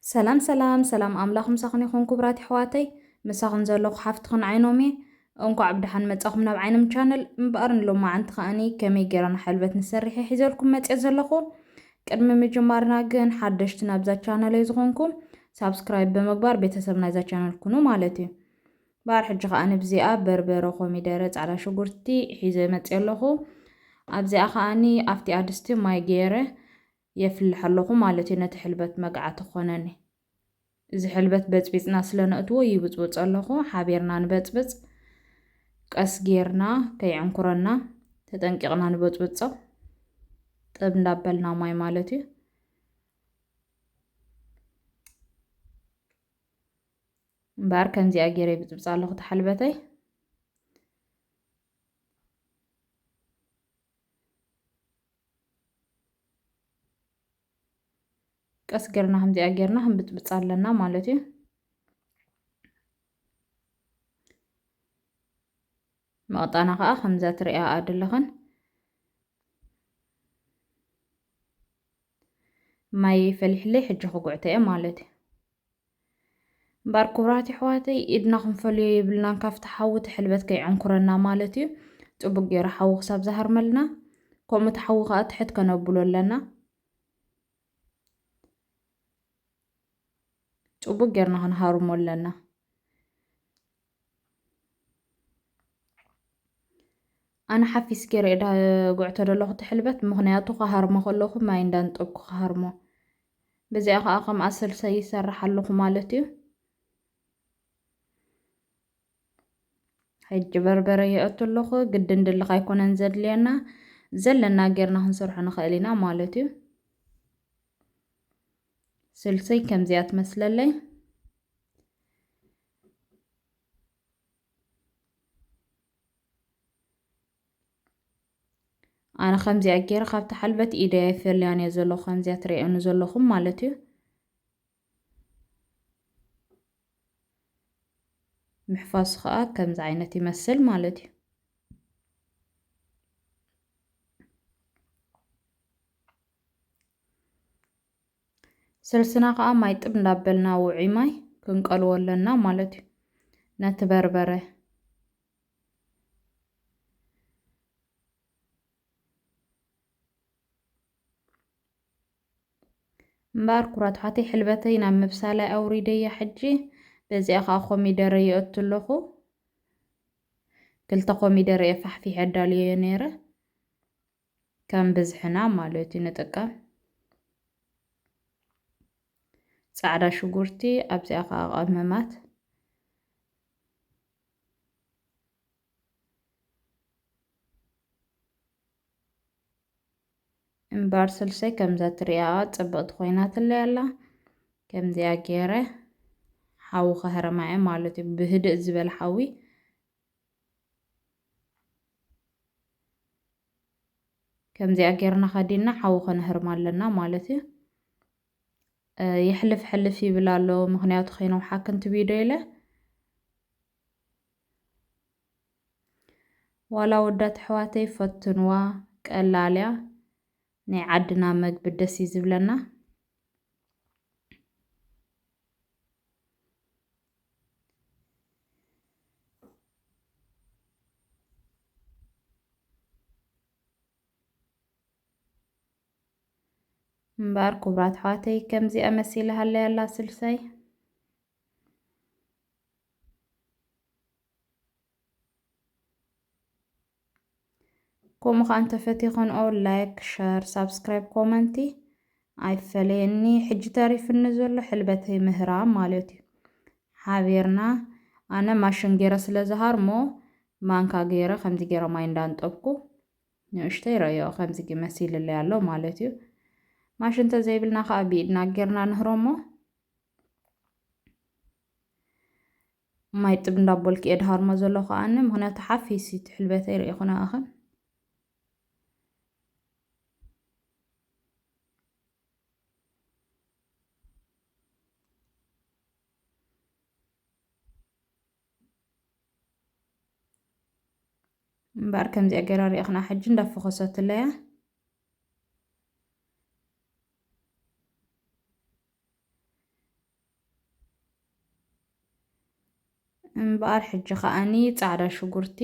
ሰላም ሰላም ሰላም፣ ኣምላኽ ምሳኽን ይኹን ክቡራት ኣሕዋተይ። ምሳኽን ዘለኹ ሓፍትኽን ዓይኖም እየ። እንኳዕ ብደሓን መጻኹም ናብ ዓይኖም ቻነል። እምበኣር ንሎማዓንቲ ከኣኒ ከመይ ጌራ ንሕልበት ንሰርሕ እየ ሒዘልኩም መጽየ ዘለኹ። ቅድሚ ምጅማርና ግን ሓደሽቲ ናብዛ ቻነለይ ዝኾንኩም ሳብስክራይብ ብምግባር ቤተሰብ ናይዛ ቻነል ኩኑ ማለት እዩ። እምበኣር ሕጂ ከኣ ንብዚኣ በርበረ፣ ኮሚደረ፣ ጻዕዳ ሽጉርቲ ሒዘ መጽየ ኣለኹ። ኣብዚኣ ከኣኒ ኣብቲ ኣድስቲ ማይ ገይረ የፍልሕ ኣለኹ ማለት እዩ፣ ነቲ ሕልበት መግዓ ትኾነኒ። እዚ ሕልበት በጽቢጽና ስለ ነእትዎ ይብጽብጾ ኣለኹ። ሓቢርና ንበጽብጽ፣ ቀስ ጌርና ከይዕንኩረና ተጠንቂቕና ንበጽብጾ። ጠብ እንዳበልና ማይ ማለት እዩ። እምበኣር ከምዚኣ ገይረ ይብጽብጽ ኣለኹ ተሓልበተይ። ቀስ ጌርና ከምዚኣ ጌርና ክንብጽብጽ ኣለና ማለት እዩ። መቕጣና ከኣ ከምዛ ትሪኣ ኣለኽን ማይ ፈሊሕለይ፣ ሕጂ ክጉዕቶ እየ ማለት እዩ። እምበኣር ክቡራት ኣሕዋተይ፣ ኢድና ክንፈልዮ የብልናን፣ ካብቲ ሓዊ እቲ ሕልበት ከይዕንኩረና ማለት እዩ። ጽቡቅ ገይሩ ሓዊ ክሳብ ዝሃርመልና፣ ከምኡ እቲ ሓዊ ከኣ ትሕት ከነብሎ ኣለና። ጽቡቅ ጌርና ክንሃርሞ ኣለና። ኣነ ሓፊስ ገይረ እየ ዳጉዕቶ ዘለኹ እቲ ሕልበት፣ ምኽንያቱ ክሃርሞ ከለኹ ማይ እንዳንጠብኩ ክሃርሞ። በዚኣ ከኣ ከም ኣሰልሳይ ይሰርሕ ኣለኹ ማለት እዩ። ሕጂ በርበረ የእቱ ኣለኹ። ግድን ድልኽ ኣይኮነን ዘድልየና፣ ዘለና ጌርና ክንሰርሖ ንኽእል ኢና ማለት እዩ። ስልሰይ ከምዚኣ ትመስለለይ። ኣነ ከምዚኣ ገይረ ካብቲ ሓልበት ኢደይ ኣይፈልያን እየ ዘለኹ፣ ከምዚኣ ትርእዩኒ ዘለኹም ማለት እዩ። ምሕፋሱ ኸኣ ከምዚ ዓይነት ይመስል ማለት እዩ። ስልስና ኸኣ ማይ ጥብ እንዳበልና ውዑይ ማይ ክንቀልዎ ኣለና ማለት እዩ። ነቲ በርበረ እምበኣር ክቡራት ኣሕዋተይ፣ ሕልበተይ ናብ ምብሳላይ ኣውሪደያ ሕጂ። በዚኣ ኸኣ ኮሚደረ የእቱ ኣለኹ። ክልተ ኮሚደረ እየ ፋሕፊሐ ኣዳልየዮ ነይረ። ከም ብዝሕና ማለት እዩ ንጥቀም። ጻዕዳ ሽጉርቲ ኣብዚኣ ኸኣ ቀመማት። እምበኣር ስልሰይ ከምዛ ትሪኣ ጽብቕቲ ኮይናትለይ ኣላ። ከምዚኣ ገይረ ሓዊ ከህርማ እየ ማለት እዩ። ብህድእ ዝበለ ሓዊ ከምዚኣ ጌርና ከዲንና ሓዊ ከነህርም ኣለና ማለት እዩ። እ፣ ይሕልፍ ሕልፍ ይብል ኣሎ፣ ምኽንያቱ ከይነውሓክን እቲ ቪድዮ ኢለ። ዋላ ወዳት ኣሕዋተይ ፈትንዋ፣ ቀላል እያ። ናይ ዓድና መግቢ ደስ እዩ ዝብለና። እምበኣር ክቡራት ኣሕዋተይ፣ ከምዚኣ መሲላ ሃለያ ኣላ ስልሰይ። ከምኡ ኸኣ እንተፈቲኽንኦ ላይክ፣ ሸር፣ ሳብስክራይብ፣ ኮመንቲ ኣይፈለየኒ። ሕጂ ተሪፍኒ ዘሎ ሕልበተይ ምህራም ማለት እዩ። ሓቢርና ኣነ ማሽን ገይረ ስለ ዝሃርሞ ማንካ ገይረ ከምዚ ገይረ ማይ እንዳንጠብኩ ንእሽተይ ረዮ ከምዚ መሲልለይ ኣሎ ማለት እዩ። ማሽን እንተዘይብልና ኸኣ ብኢድና ጌርና ንህረሞ። ማይ ጥብ እንዳቦልክ እየ ድሃርሞ ዘለኹ ኣነ፣ ምኽንያቱ ሓፊስ እዩ እቲ ሕልበተይ ርኢኹ ንኣኽን። እምበኣር ከምዚኣ ገይራ ርኢኽና ሕጂ እንዳፈኾሰትለያ። እምበኣር ሕጂ ከኣኒ ጻዕዳ ሽጉርቲ፣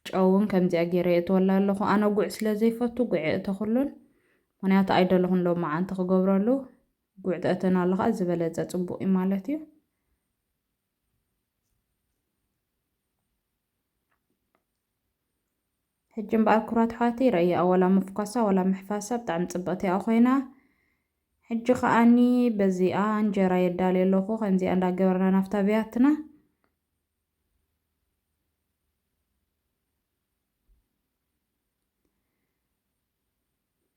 ጨውን ከምዚኣ ገይረ የእትወላ ኣለኹ። ኣነ ጉዕ ስለ ዘይፈቱ ጉዕ የእተኹሉን፣ ምኽንያቱ ኣይደለኹን ሎመዓንቲ ክገብረሉ። ጉዕ ተእተና ኣለኻ ዝበለጸ ጽቡቕ እዩ ማለት እዩ። ሕጂ እምበኣር ክብራት ኣሕዋተይ ረእያ፣ ወላ ምፍኳሳ ወላ ምሕፋሳ ብጣዕሚ ጽብቕቲ እያ ኮይና። ሕጂ ከኣኒ በዚኣ እንጀራ የዳልየ ኣለኹ። ከምዚኣ እንዳገበርና ናፍታ ብያትና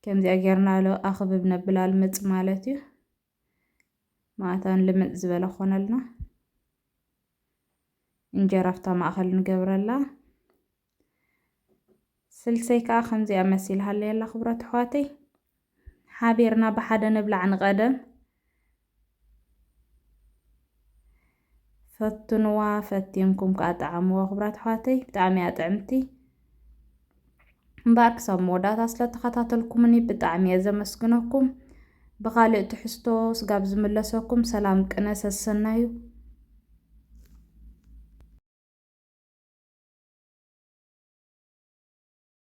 ከምዚኣ ጌርና ሎ ኣኽብብ ነብላ ልምጽ ማለት እዩ። ማእታን ልምጽ ዝበለ ኮነልና። እንጀራ ኣብታ ማእኸል ንገብረላ። ስልሰይ ከዓ ከምዚኣ መሲል ሃለየላ ክብራት ኣሕዋተይ። ሓቢርና ብሓደ ንብላዕ ንቐደም። ፈትንዋ፣ ፈቲንኩም ከዓ ጠዓምዋ ክብራት ኣሕዋተይ። ብጣዕሚ እያ ጥዕምቲ። እምበኣር ክሳብ መወዳእታ ስለ ተኸታተልኩምኒ ብጣዕሚ እየ ዘመስግነኩም። ብኻልእ ትሕዝቶ ስጋብ ዝምለሰኩም ሰላም ቅነ ሰሰናዩ።